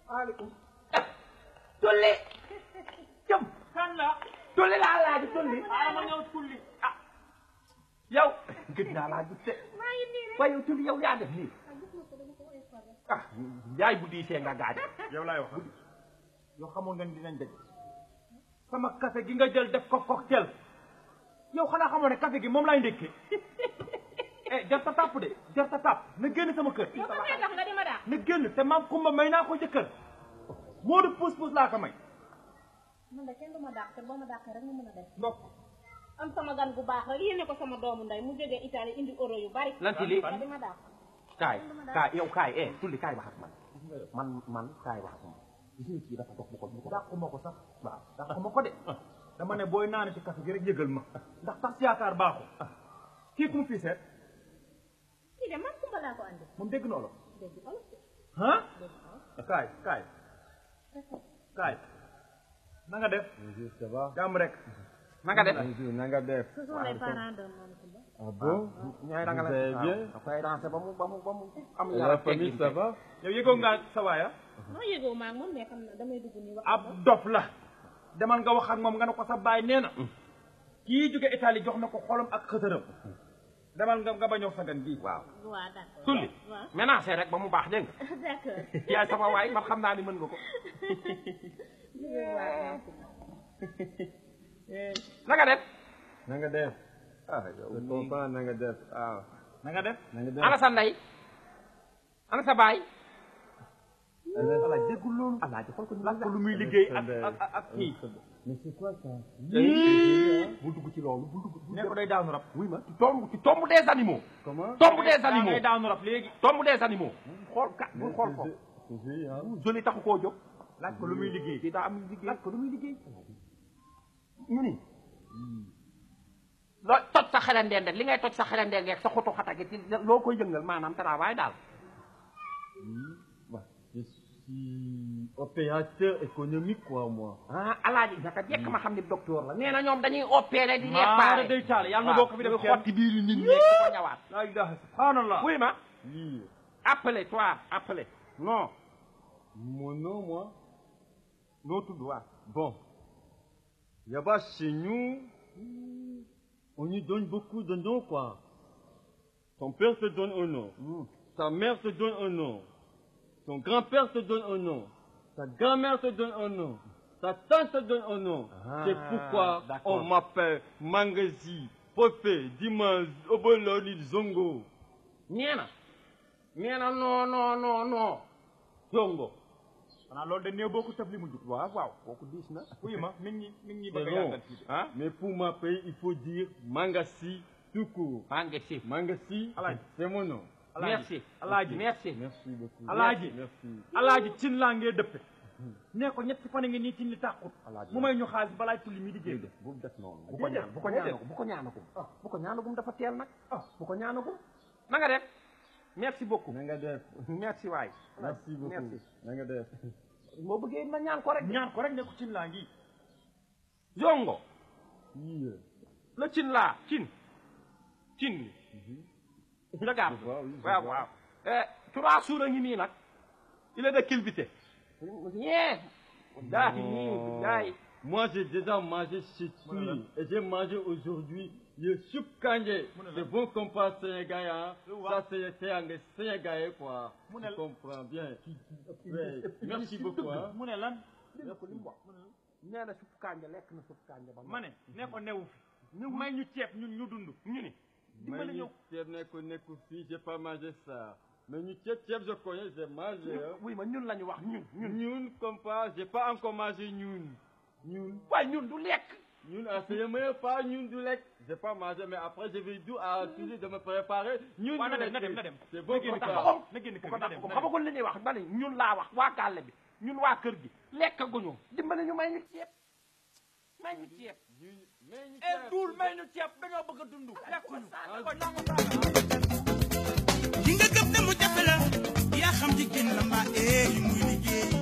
waaleykum. tulli. jëm. kan la. tulli laa laaj tulli. ma ñëw tulli. ah. yow. gëj naa laa gis te. maa ngi nii rek. waaye yow tulli yow yaa def nii. ah yaay bu diisee nga gaañ. yow laay wax. yow xamoon nga ni dinañ dëgg. sama café gi nga jël def ko cocktail. yow xanaa xamoon ne café gi moom laay ndékkee. jar ta tàpp de jar ta tàpp na génn sama kër. yow ba tax nga di ma daax. na génn te maam Kumba may naa ko jëkkër. moo du puus laa ko may. man de kenn du ma daax te boo ma daaxee rek mu mën a def. ndox. am sama gan bu baax rek yéene ko sama doomu ndey mu jógee Italie indi euro yu bari. lan ci lii nga di ma daax. kaay yow kaay tulli kaay wax ak man kaay wax ak man. gis nga kii dafa dox bu ko dàquma ko sax. waaw dàquma ko de. dama ne booy naan ci café gi rek yëgal ma. ndax tax yaakaar baaxul. kii ku mu fii seet. kii de man Kumba laa ko andi. moom dégg noo la. dégg olof. ah. kaay. na nga def. bonjour ça va. jàmm rek. na nga def. bonjour na nga def. ce sont les parents de mon Kumba. ah bon. ñooy da nga vous allez bien. da koy rancé ba mu am. et la famille ça va. yow yëgoo nga sa waaya. non yëgoo maa ngi moom mais xam na damay dugg nii wax. ab dof la. demal nga wax ak moom nga ne ko sa baay nee na. kii jóge Italie jox na ko xolam ak xëtëram. demal nga bañoo sa gan bii. waaw. waaw d'accord. tulli. waaw ménagé rek ba mu baax dégg nga. d'accord. yaay sama waay man xam naa ni mën nga ko. na nga def. na nga def. ah yow papa na nga def ah. na nga def. na nga def ana sa ndey. ana sa baay. alaaj déggul loolu. alaaj xool ko laaj ko lu muy liggéey ak kii. mais c'est quoi ça. bu dugg ci loolu bu dugg. ne ko day daanu rab. oui ma ci tombe des animaux. comment. tombe des animaux day daanu rab léegi. tombe des animaux. xool ka bu xool ko. joli taxu koo jóg. laaj ko lu muy liggéey. kii daa am liggéey laaj ko lu muy liggéey. ñu ni. loo toj sa xelendeen rek li ngay toj sa xelendeen rek sa xotu xata gi ci loo koy yëngal maanaam travail daal. je suis opérateur économique quoi moi. ah alaaji naka jekk ma xam ni docteur la. nee na ñoom dañuy opéré di maara réparé. day taal yàlla na bokk fi def kenn. xotti biiru nit ñi ko ñawaat. la ilaha subhanallah. oui ma. lii. appelez toi appelez. non. mon nom moi. noo tudd waa. bon. là-bas chez nous. on nous donne beaucoup de noms quoi. Ton père te donne un nom. Ta mère te donne un nom. Ton grand-père te donne un nom. Ta grand-mère te donne un nom. Ta tante te donne un nom. C'est pourquoi on m'appelle Mangasi, Popé, Dimanche, Obololi, Zongo. nee na non zongo. xanaa loolu de néew boo ko tëb li mu jub. waaw kooku diis na. oui ma mi ngi C'est bëgg a long. yàggal fii. ah. Mais pour m'appeler, il faut dire Mangasi tout court. maa ngi si. Mangasi, Alaaji. c'est mon nom. merci. alaaji merci. Merci beaucoup. alaaji. Merci. alaaji cin laa ngee dëppe. nee ko ñetti fan ngi nii cin li tàqut. Alaaji. mu may ñu xaalis balaay tulli mi di génn. bu def noonu. bu ko ñaanagum. bu ko ñaanagum dafa teel nag. bu ko ñaanagum. na nga def. merci beaucoup. Na nga def. merci waay. Merci beaucoup. merci. Na nga def. moo bëggee ma ñaan ko rek. ñaan ko rek ne ko cin laa ngi. zongo. Oui. la cin laa cin. nga gaar. waaw. 3 jours a ngi nii nag. il est de culbuté. ñee. daay. Moi, j'ai déjà mangé chez lui et j'ai mangé aujourd'hui le soup kangé. C'est bon qu'on parle sénégalais, hein. Ça, c'est un sénégalais, quoi. Tu comprends bien. Ouais. Merci beaucoup, hein. mu ne lan. ne ko li mu wax. nee na supp kànja lekk na supp kànja ba. ma ne ko newu fi. may ñu ceeb ñun ñu dund. ñu ni. dimbali ñëw. J'ai pas mangé ça. Mais nous, je connais, j'ai mangé. Hein. oui ma ñun la ñu wax ñun. Ñun, comme pas, j'ai pas encore mangé ñun. waaye ñun du lekk. Ñun, essayez-moi pas ñun du lait. J'ai pas mangé, mais après, je vais toujours de me préparer. Ñun, na dem. C'est bon comme ça. na génn kër ko na dem. xamagul li ñuy wax ba ne ñun laa wax waa gàlle bi ñun waa kër gi lekkaguñu dimbali ñu may ñu ceeb duul may ñu ceeb dañoo bëgg a dund lekkuñu ki nga gëm ne mu jafe la yaa xam jigéen la mbaa muy liggéey